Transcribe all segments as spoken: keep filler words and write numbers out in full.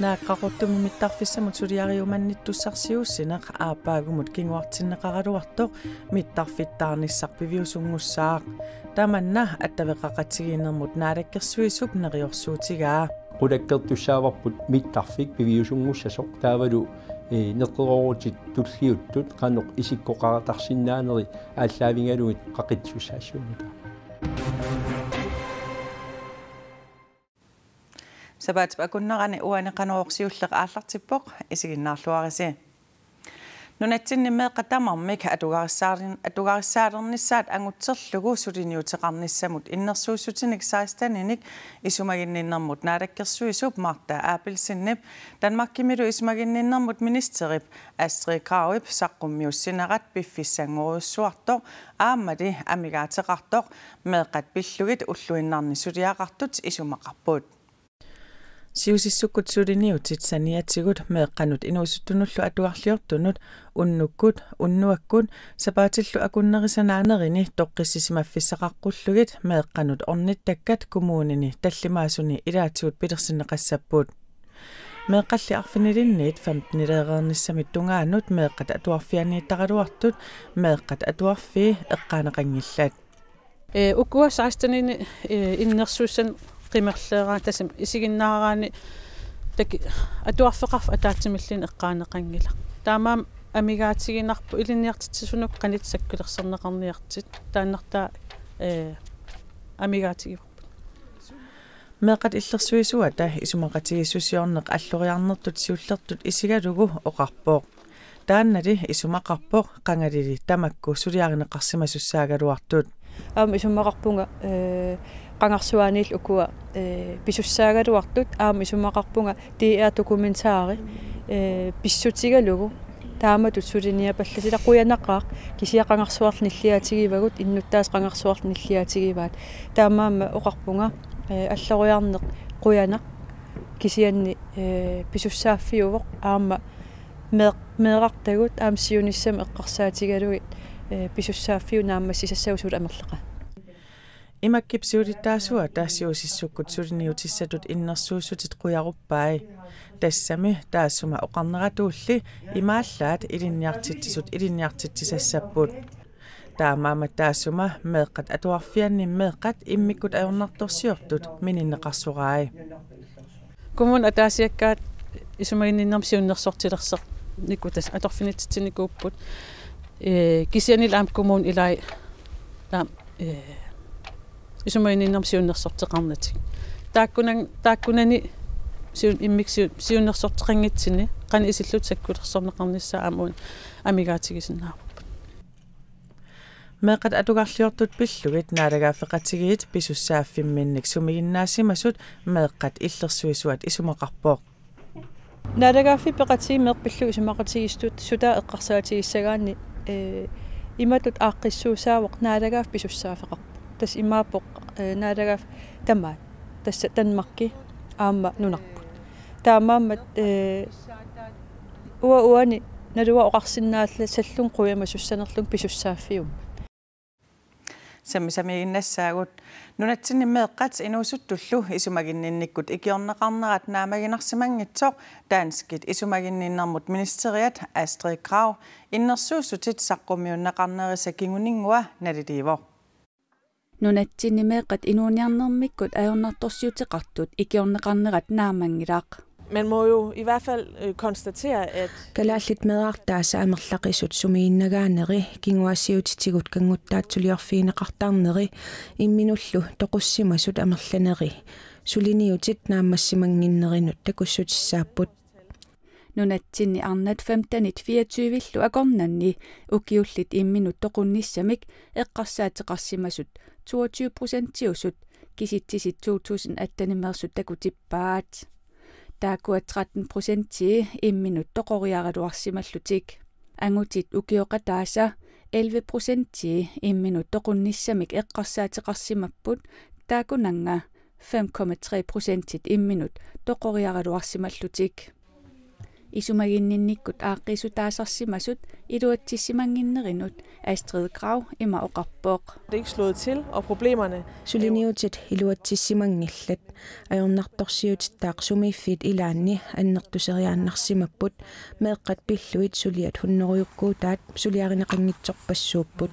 Naak Qaqortumi mittarfissamut suliariumannittussarsiuussineq aappaagumut kinguartinneqaraluartoq mittarfittaarnissaq piviusunngussaaq. Tamanna attaveqaqatigiinnermut naalakkersuisup neriorsuutigaa. Qulakkeertussaavarput mittarfik piviusunngussasoq taavalu, eh, neqeroorutit tulliuttut qanoq isikkoqaratarsinnaaneri aallaavigalugit qaqitsussaassaagut. Sapaatip akunnerani uani Qanorooq siulleq aallartippoq, isiginnaarluarisi. Nunatsinni meeqqat tamarmik atugarissaarlin-, atugarissaalernissaat angutserlugu suliniuteqarnissamut innersuussutinik seksteninik isumaginninnermut naalakkersuisup Martha Abelsenip Danmarkimilu isumaginninnermut ministerip Astrid Kragip saqqummiussinerat piffissanngorujussuartoq aammali amigaateqartoq meeqqat pillugit ulluinnarni suliaqartut isumaqarput. Siusissukkut suliniutit saniatigut meeqqanut inuusuttunullu atugarliortunut unnukkut, unnuakkut, sapaatillu akunnerisannaanerini toqqissisimaffissaqaqqullugit meeqqanut ornittakkat kommunini tallimaasuni ilaatigut pilersinneqassapput. Meeqqalli arfinilinniit femtenileereernissamit tungaanut meeqqat atuarfianniittaraluartut meeqqat atuarfii eqqaaneqanngillat. Ee, ukua seksteninik, ee, innersuussanik qimerleeraanni tassami isiginnaaraanni taki-, atuarfeqarfik ataatsimilluunniit eqqaaneqanngilaq. Taamaammat amigaatiginarpoq ilinniartitsisunik qanoq sakkulersorneqarniartigu. Taannartaa, ee, amigaatigivarput. Meeqqat illersuisuata isumaqatigiissusiorneq alloriarnertut siullertut isigalugu oqarpoq. Taannali isumaqarpoq qangalili tamakku suliarineqarsimasussaagaluartut. Aamma isumaqarpunga, ee, qangarsuaaniillu ukua, ee, pisussaagaluartut, aamma isumaqarpunga D R dokumentari, ee, pissutigalugu taamatut suliniapallasila qujanaqaaq, kisianni qangarsuarli nilliaatigivagut, innuttaasut qangarsuarli nilliaatigivaat. Taamaammat oqarpunga, ee, alloriarneq qujanaq, kisianni, ee, pisussaaffiuvoq aamma meeq-, meerartagut aamma siunissami eqqarsaatigalugit, ee, pisussaaffiup naammassisassagut suli amerlaqaat. Imakkip siulittaasuata siusissukkut suliniutissatut innersuussutit qujaruppai. Tassami taassuma oqarneratuulli imaallaat ilinniartitsisut ilinniartitsisassapput. Taamaammat taassuma meeqqat atuarfianni meeqqat immikkut ajornartorsiortut mininneqarsorai. Kommunit ataasiakkaat isumaginninnermik siunnersortilersornikuupput, tassa atorfinitsitsinikuupput. Ee, kisiannili aamma kommunit ilaat taama, ee, isumaginninnermik siunnersorteqarnatik. Taakkunan-, taakkunani siun-, immikkut siu-, siunnersorteqanngitsuni qanoq isillutik sakkulersorneqarnissaat aamma una amigaatigisinnaavarput. Meeqqat atugarliortut pillugit naalagaaffeqatigiit pisussaaffimminnik sumiginnaasimasut meeqqat illersuisuat isumaqarpoq. Naalagaaffiit peqatigiit meeqqat pillugit isumaqatigiissutut sutaat eqqarsaatigissagaanni, ee, imatut aaqqissuussaavoq naalagaaffik pisussaaffeqarpoq. Tassa imaappoq, ee, naalagaaffik tamaat. Tassa Danmarki aamma nunarput. Taamaammat, ee, uanga uani naluara oqarsinnaallassallugu qujamassussanerlugu pisussaaffiummat. Sammisamiiginnassaagut. Nunatsinni meeqqat inuusuttullu isumaginninnikkut ikiorneqarnerat naammaginarsimanngitsoq danskit isumaginninnermut ministeriat Astrid Krag innersuussutit saqqummiunneqarnerisa kinguninngua naliliivoq. Nunatsinni meeqqat inuuniarnermikkut ajornartorsiuteqartut ikiorneqarnerat naammanngilaq. Man må jo i hvert fald, øh, konstatere, at Kalaallit meerartaasa amerlaqisut sumiginnagaaneri, kinguaassiuutitigut kannguttaatsuliorfigineqartarneri, imminullu toqussimasut amerlaneri, suliniutit naammassimannginnerinut takussutissaapput. Nunatsinni arnat femtenit fireogtyvillu akornanni ukiullit imminut toqunnissamik eqqarsaateqarsimasut toogtyve procentiusut kisitsisit to tusind attenimeersut takutippaat. Taakkua tretten procentii imminut toqoriaraluarsimallutik. Angutit ukioqataasa elleve procentii imminut toqunnissamik eqqarsaateqarsimapput, taakkunannga fem komma tre procentit imminut toqoriaraluarsimallutik. Isumaginninnikkut aaqqiissutaasarsimasut iluatsissimannginnerinut Astrid Krag ima oqarpoq. Det er ikke slået til, og problemerne... Suliniutit iluatsissimanngillat. Ajornartorsiutittaaq sumiiffiit ilaanni annertuseriaannarsimapput, meeqqat pillugit suliat hunnorujukkuutaat suliarineqanngitsorpassuupput.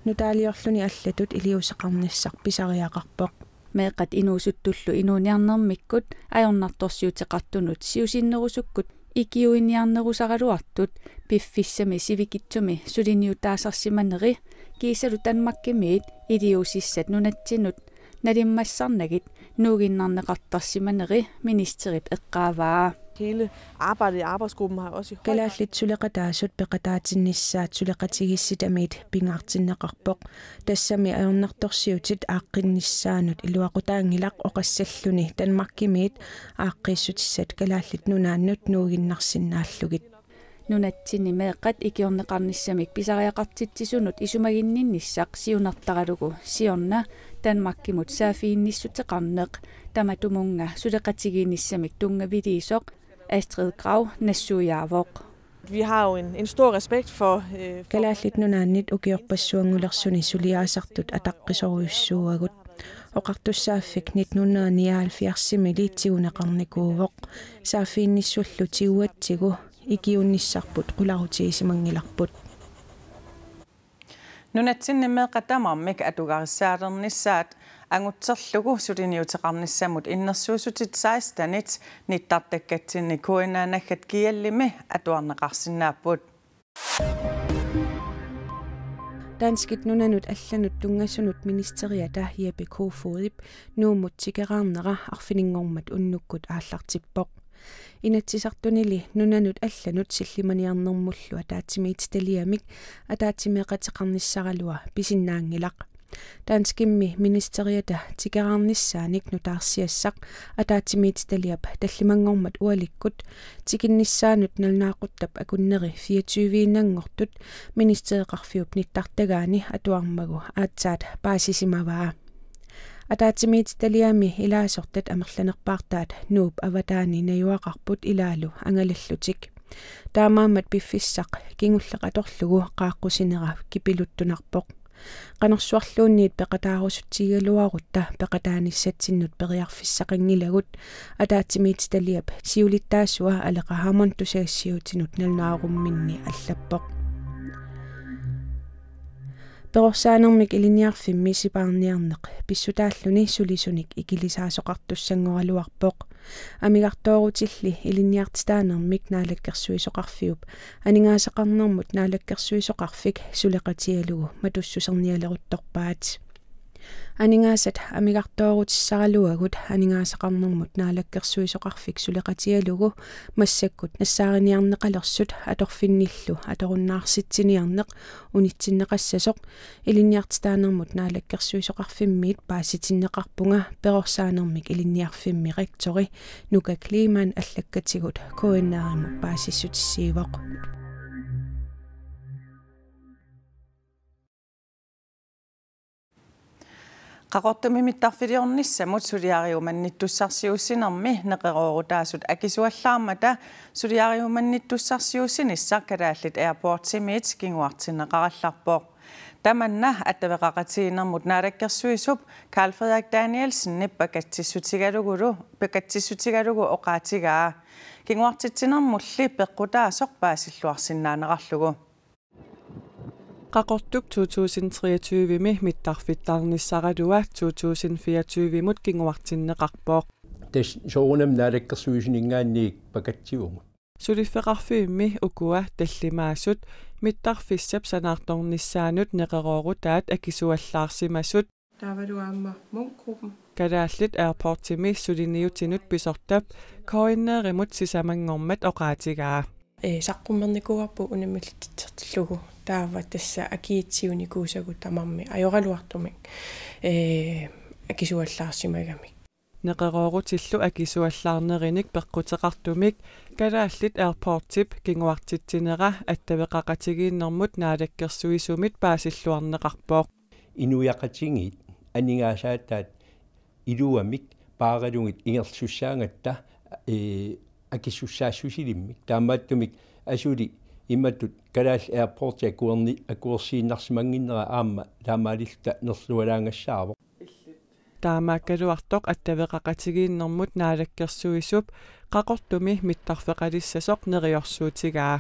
Nutaaliorluni allatut iliuuseqarnissaq pisariaqarpoq. Meeqqat inuusuttullu inuuniarnermikkut ajornartorsiuteqartunut siusinnerusukkut ikiuiniarnerusaraluartut piffissami sivikitsumi suliniutaasarsimaneri kiisalu Danmarkimiit iliuusissat nunatsinnut nalimmassarnagit nuuginnarneqartarsimaneri ministerip eqqaavaa. Hele arbejdet i arbejdsgruppen har også i høj grad... Kalaallit suleqataasut peqataatinnissaat suleqatigiissitamiit pingaartinneqarpoq. Tassami ajornartorsiutit aaqqinnissaannut iluaqutaanngilaq oqassalluni Danmarkimiit aaqqiissutissat Kalaallit Nunaannut nuuginnarsinnaallugit. Nunatsinni meeqqat ikiorneqarnissamik pisariaqartitsisunut isumaginninnissaq siunertaralugu siorna Danmarkimut saaffiginnissuteqarneq tamatumunnga suleqatigiinnissamik tunngaviliisoq Astrid Krag nassuiaavoq. Vi har jo en, en stor respekt for... Øh, for... Kalaallit Nunaannit ukiorpassuanngulersuni suliaasartut ataqqisorujussuuagut. Oqartussaaffik nitten hundrede nioghalvfjerds-imili tiguneqarnikuuvoq. Saaffiginnissullu tiguatsigu ikiuinnissarput qularutigisimanngillarput. Nunatsinni meeqqat tamarmik atugarissaalernissaat angutserlugu suliniuteqarnissamut innersuussutit sekstenit nittartakkatsinni K N R-naggat G L-imi atuarneqarsinnaapput. Danskit nunanut allanut tunngasunut ministeriata Jeppe Kofodip Nuummut tikeraarnera arfininngormat unnukkut aallartippoq. Inatsisartunili nunanut allanut sillimaniarnermullu ataatsimiititaliamik ataatsimeeqateqarnissaralua pisinnaanngilaq. Danskimmi ministeriata tikeraarnissaanik nutaarsiassaq ataatsimiititaliap tallimanngormat ualikkut tikinnissaanut nalunaaquttap akunneri fireogtyve-innanngortut ministereqarfiup nittartagaani atuarmagu aatsaat paasisimavaa. Ataatsimiititaliami ilaasortat amerlanerpaartaat Nuup avataani najugaqarput ilaalu angalallutik. Taamaammat piffissaq kingulleq atorlugu qaaqqusinera kipiluttunarpoq. Qanorsuarluunniit peqataarusutigigaluarutta peqataanissatsinnut periarfissaqanngilagut, ataatsimiititaliap siulittaasua Aleqa Hammond tusagassiuutinut nalunaarumminni allappoq. Perorsaanermik ilinniarfimmi sipaarniarneq pissutaalluni sulisunik ikilisaasoqartussanngoraluarpoq. Amigartoorutilli ilinniartitaanermik naalakkersuisoqarfiup aningaasaqarnermut naalakkersuisoqarfik suleqatigalugu matussusernialeruttorpaat. Aningaasat amigartoorutissaraluagut aningaasaqarnermut naalakkersuisoqarfik suleqatigalugu massakkut nassaariniarneqalersut atorfinnillu atorunnaarsitsiniarneq unitsinneqassasoq ilinniartitaanermut naalakkersuisoqarfimmiit paasitinneqarpunga, perorsaanermik ilinniarfimmi rektori Nuka Kleemann allakkatigut K N R-imut paasissutissiivoq. Qaqortumi mittarfiliornissamut suliariumannittussarsiuussinermi neqeroorutaasut akisuallaarmata suliariumannittussarsiuussinissaq Kalaallit Airportsimiit kinguartinneqarallarpoq. Tamanna attaveqaqatigiinnermut naalakkersuisup Karl Frederik Danielsenip pakatsissutigalugulu, pakatsissutigalugu oqaatigaa. Kinguartitsinermulli peqqutaasoq paasilluarsinnaanerarlugu. Qaqortup to tusind treogtyve-mi mittarfittaarnissaralua to tusind fireogtyve-mut kinguartinneqarpoq. Tassa soorunami naalakkersuisuninngaanniit pakatsivugut. Suliffeqarfiummi ukua tallimaasut mittarfissap sanaartornissaanut neqeroorutaat akisuallaarsimasut. Taavalu aamma Munch-gruppen. Kalaallit Airportsimi suliniutinut pisortap K N R-imut sisamanngormat oqaatigaa. Ee, saqqummernikuuarput unammillertillugu, taava tassa akiitsuunikuusagut tamarmik ajoraluartumik, ee, akisuallaarsimagamik. Neqeroorutillu akisuallaarnerinik peqquteqartumik Kalaallit Airportsip kinguartitsinera attaveqaqatigiinnermut naalakkersuisumit paasilluarneqarpoq. Inuiaqatigiit aningaasaataat iluamik paaralugit ingerlasussaagatta, ee, akisussaassusilimmik. Taamaattumik asuli imatut Kalaallit Airporti akuerni-, akuersiinnarsimannginnera aamma taamaalilluta nerlualaangassaavoq. Taamaakkaluartoq attaveqaqatigiinnermut naalakkersuisup Qaqortumi mittarfeqalissasoq neriorsuutigaa.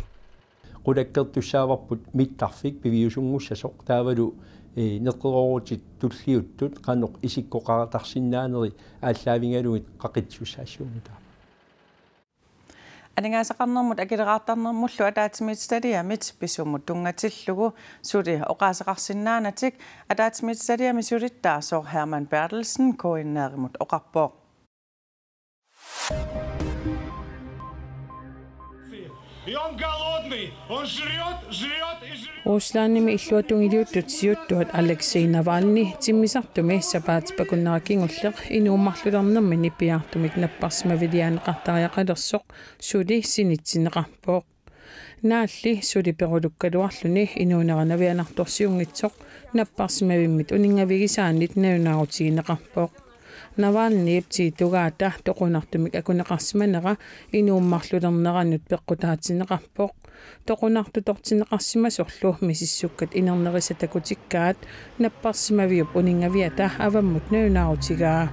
Qulakkeertussaavarput mittarfik piviusunngussasoq taavalu, eh, neqeroorutit tulliuttut qanoq isikkoqaratarsinnaaneri aallaavigalugit qaqitsussaassooq taama. Aningaasaqarnermut akileraartarnermullu ataatsimiititaliamit pisumut tunngatillugu suli oqaaseqarsinnaanatik ataatsimiititaliami sulittaasoq Hermann Berthelsen K N R-imut oqarpoq. И он голодный, он жрёт, жрёт и жрёт. Ruslandimi illuatungiliuttut siuttuat Aleksej Navalny timmisartumi sapaatip akunnera kingulleq inuummarlulernermini piaartumik napparsimaviliaanneqartariaqalersoq suli sinitsinneqarpoq. Naalli suli perulukkaluarluni inuuneranavianartorsiunngitsoq napparsimavimmit uninngavigisaanit nalunaarutigineqarpoq. Navalnyp tiitugaata toqunartumik akuneqarsimanera inuummarlulerneranut peqqutaatinneqarpoq. Toqunartutortinneqarsimasorlu misissukkat inernerisa takutikkaat napparsimaviup uninngaviata avammut nalunaarutigaa.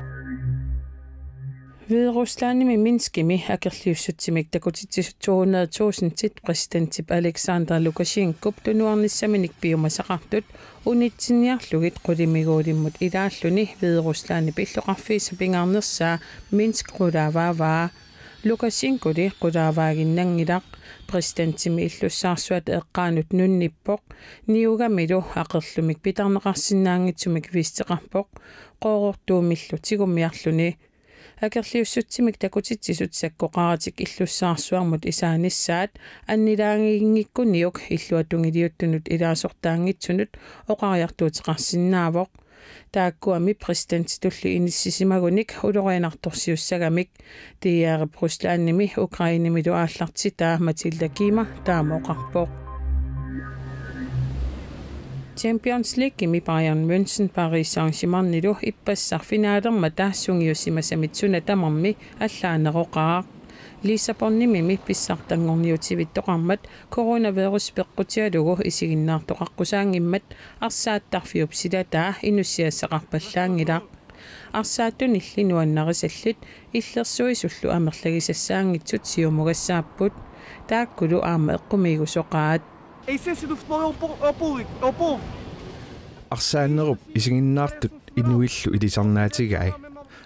Hvideruslandimi Minskimi akerliussutsimik takutitsisut to hundrede tusindit præsidentip Alexander Lukasjenkop tunuarnissaminik piumasaqartut unitsinniarlugit qulimiguulimmut ilaalluni Hvideruslandip illoqarfiisa pingaarnersaa Minsk qulaavaavaa. Lukasjenkoli qulaavaaginnanngilaq, præsidentimi illussaarsuata eqqaanut nunnippoq, niugamilu aqerlumik pitarneqarsinnaanngitsumik viisteqarpoq, qoorortuumillu tigummiarluni. Akerliussutsimik takutitsisut sakkoqaratik illussaarsuarmut isaanissaat annilaaginngikkuniuk illuatungiliuttunut ilaasortaanngitsunut oqariartuuteqarsinnaavoq. Taakkuami præsidentitulli inissisimagunik ulorianartorsiussagamik. D R-ip Ruslandimi Ukrainemilu aallartitaa Matilda Kima taama oqarpoq. Champions Leaguemi Bayern München Paris Saint-Germainilu ippassaq finalermata sungiusimasamit suna tamarmi allaaneroqaaq. Lissabonimimi pissartanngorniutivittoqarmat coronavirus peqqutigalugu isiginnaartoqaqqusaanngimmat arsaattarfiup silataa inussiassaqarpallaanngilaq. Arsaattunilli nuannarisallit illersuisullu amerlagisassaanngitsut siumugassaapput. Taakkulu aamma eqqumiigusoqaat. Et ça, c'est de football en pauvre, en pauvre. Arsaannerup isiginnaartut inuillu ilisarnaatigai.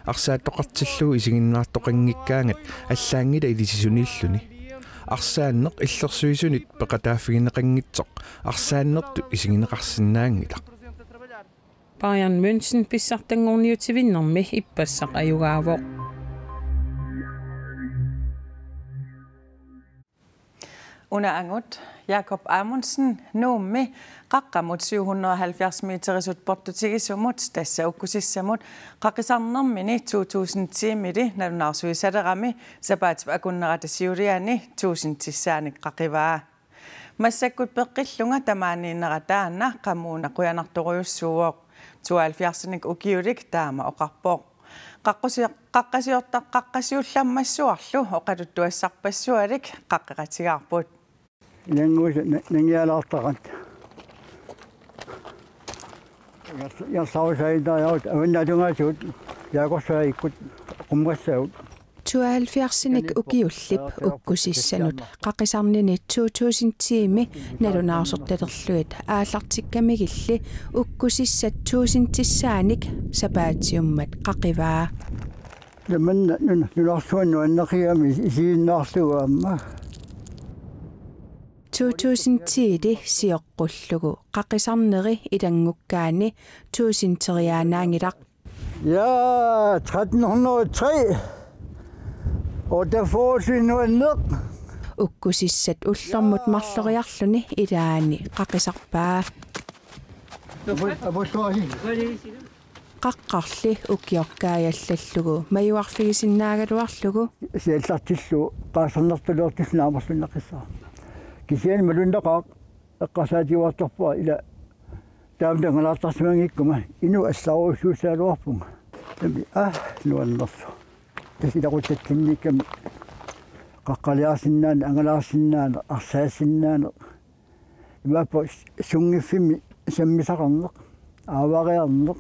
Arsaattoqartillugu isiginnaartoqanngikkaangat allaanngilaq ilisisuniilluni. Arsaanneq illersuisunit peqataaffigineqanngitsoq arsaannertut isigineqarsinnaanngilaq. Bayern München pissartanngorniutivinnermi ippassaq ajugaavoq. Una angut Jakob Amundsen Nuummi qaqqamut syv hundrede og halvfjerds meterisut portutigisumut, tassa ukkusissamut, qaqisarnermini to tusind ti-mili nalunaarsuisalerami sapaatip akunnerata siuliani tuusintissaanik qaqivaa. Massakkut peqqillunga tamaaniinnera taanna qamuuna qujanartorujussuuvoq. Tooghalvfjerdsinik ukiulik taama oqarpoq. Qaqqasi-, qaqqasiorta-, qaqqasiullammassuarlu oqaluttuassarpassualik qaqqeqatigaarput. Ilannguisa na-, nangialaartaqat. Yas-, yassausaindaajavut, avannatungaatigut, jaakorsaagikkut, qummassaagut. Tooghalvfjerdsinik ukiullip ukkusissanut qaqisarnini to tusind ti-mi nalunaarsortalerlugit aallartikkamigilli ukkusissat tuusintissaanik sapaatiummat qaqivaa. Tamanna nuna-, nunarsuaq nuanneqigami isiginnaarlugu aamma. To tusind ti-li sioqqullugu qaqisarneri ilanngukkaanni tuusinteriaannaanngilaq. Ja, tretten hundrede og tre. Og der får vi nu en ned. Ukkusissat ullormut marloriarluni ilaanni qaqisarpaa. Qaqqarli ukioq kaajallallugu majuarfigisinnaagaluarlugu. Siallartillugu qaasarnertuliortillugu naamerlunneqissaaq. Kisianni malunnaqaaq eqqarsaatigiuartarpunga ila taama angalaartarsimanngikkuma inuit allarujussuussaagaluarpunga. Taami aa nuannersoq. Tassa ilaquttatsinniikkami Qaqqaliarsinnaaneq, angalaarsinnaaneq, arsaasinnaaneq. Imaappoq sunngiffimmi sammisaqarneq, aavariarneq.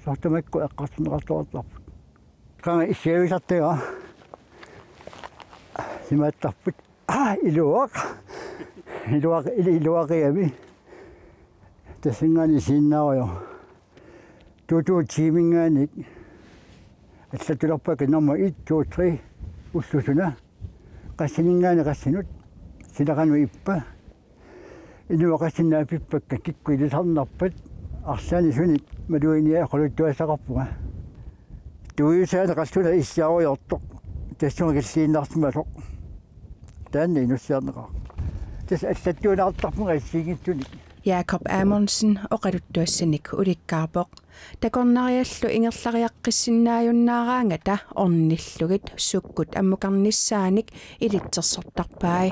Soorlu tamakku eqqartorneqartoqartarput. Qanga issiavisartagara. Imaattarput. Aa, iluaq. Iluaq, il-, iluaqigami. Tassanngaanniit isiginnaarujoq. Tutu tiiminngaanniit. Allattulerpakka nummer et, to, tre. Ullut suna. Qassininngaanniit qassinut. Sila qanoq ippa. Inuit qassinik naapippakka, kikkut ilisarnarpat. Arlaannik sunik malugineq oqaluttuassaqarpunga. Tuiusaani qallunaaq issiarujoortoq. Tassunga killiinnarsimasoq. Taanna inussiarneqarpoq. Tassa allattuinnartarpunga assigiinngitsunik. Jakob Amundsen oqaluttuassanik ulikkaarpoq. Takornariallu ingerlariaqqissinnaajunnaaraangata ornillugit sukkut ammukarnissaanik ilitsersortarpai.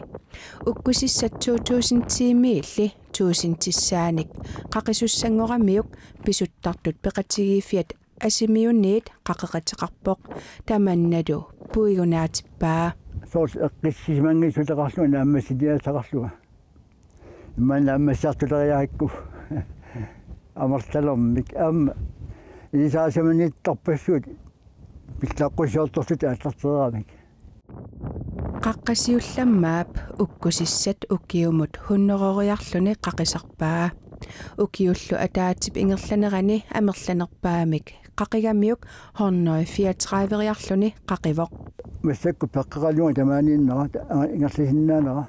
Ukkusissat to tusind tiimiilli tuusintissaanik qaqisussanngoramiuk pisuttartut peqatigiiffiat Asimiuniit qaqeqateqarpoq, tamannalu puigunaatippaa. Soorlu eqqissisimanngitsuteqarlunga naammassiniassaqarlunga. Immaqa naammassisartuleriarakku amerlalermik aamma ilisaasimanittarpassuit pillaqqusiortorlutik aallartereeramik. Qaqqasiullammaap ukkusissat ukiumut hunnororiarluni qaqisarpaa. Ukiullu ataatsip ingerlanerani amerlanerpaamik qaqigamiuk hundrede fireogtrediveriarluni qaqivoq. Massakkut peqqeqalunga tamaaniinnera, ta-, ingerlasinnaanera.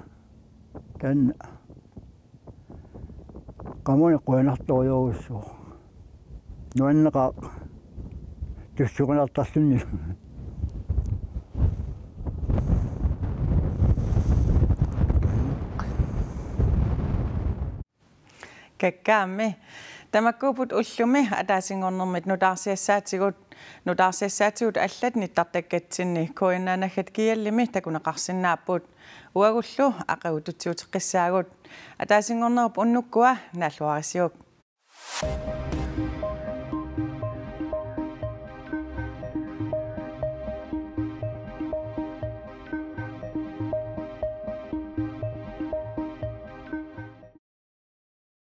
Taanna. Qamuuna qujanartorujussuuvoq. Nuanneqaaq tussuugunartarluni. Kakkaammi. Tamakkuupput ullumi ataasinngornermit nutaarsiassaatigut, nutaarsiassaatigut allat nittartakkatsinni K N R naggat G L-imi takuneqarsinnaapput. Uagullu aqagututsiuteqqissaagut. Ataasinngornerup unnukkua naalluarisiuk.